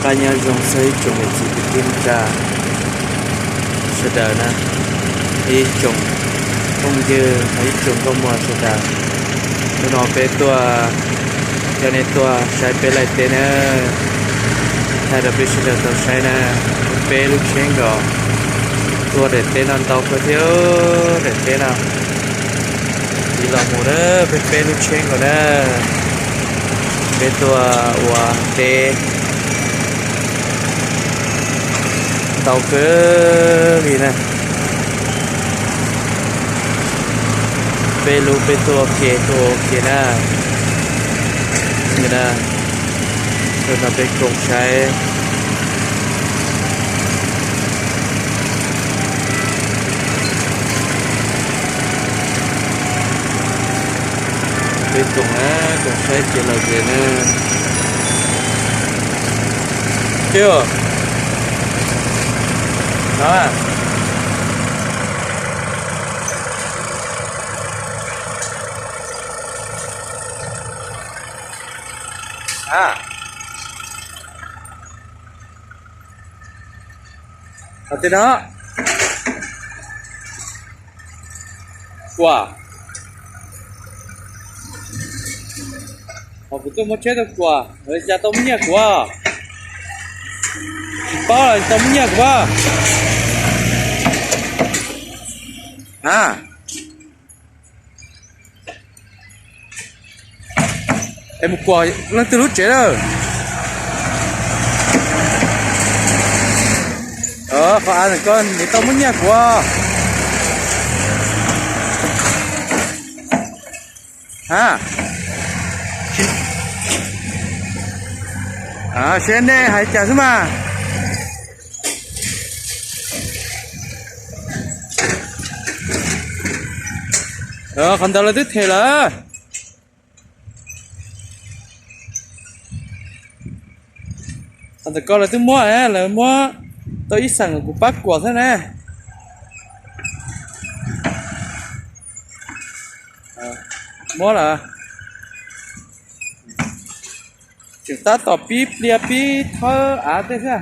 Qab nyob zoo txog ib tsoom niam txiv kwv tij neej tsa sawv daws na, ib tsoom phooj ywg, ib tsoom nkauj muam sawv daws. Hnub no peb tuaj coj nej tuaj saib peb laij teb na, thaij rau peb sawv daws tau saib na. Peb lub tsheb nkaus, tuaj daim teb no ntau kawg thiab, daim teb no. Tiv los mus na, peb peb lub tsheb nkaus na, peb tuaj ua teb ntau kawg li na. Peb lub peb tuaj ua ke tuaj ua ke na. Nim no peb koom saib. Peb koom na, koom saib ces lom zem na. Tiv no. Hos tiv no, kuam. Hos kuv tuaj muab tsheb rau kuam, cas tau muab nyiaj kuv? Tsis paub los tau muab nyiaj kuv. A, es mus kuam leej twg lub tsev lawm? Qhov av ntawm ko nws tau muab nyiaj kuv. A, seb nej hais cas xwb mas. Qhov ntawd lawv twb them lawm. Qhov ntawm ko lawv twb muab, lawv muab tau ib xeem kuv pab kuam xwb na. Muab lawm. Tseem tab tom pib pliag pib thawb av tej xwb.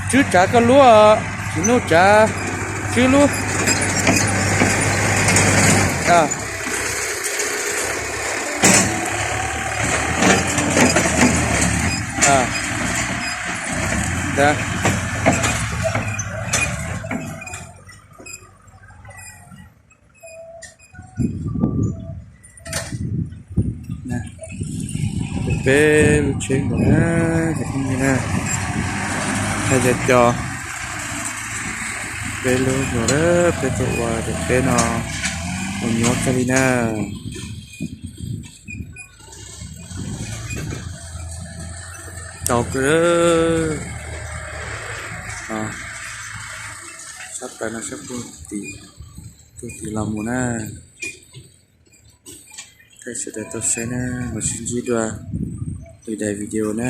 Tswb tsav koj lub, Tsis Nuj tsav tswb lub. Peb lub tsheb nkaus na, cov phooj ywg na, hais cov cov, peb lub nkaus na, peb tuaj ua daim teb no ua nyuaj kawg li na. Tau kawg. Sab plaws no sab puag tim, puag tim los mus na. Thaij sawv daws tau saib na, mam sib ntsib dua lwm daim video na.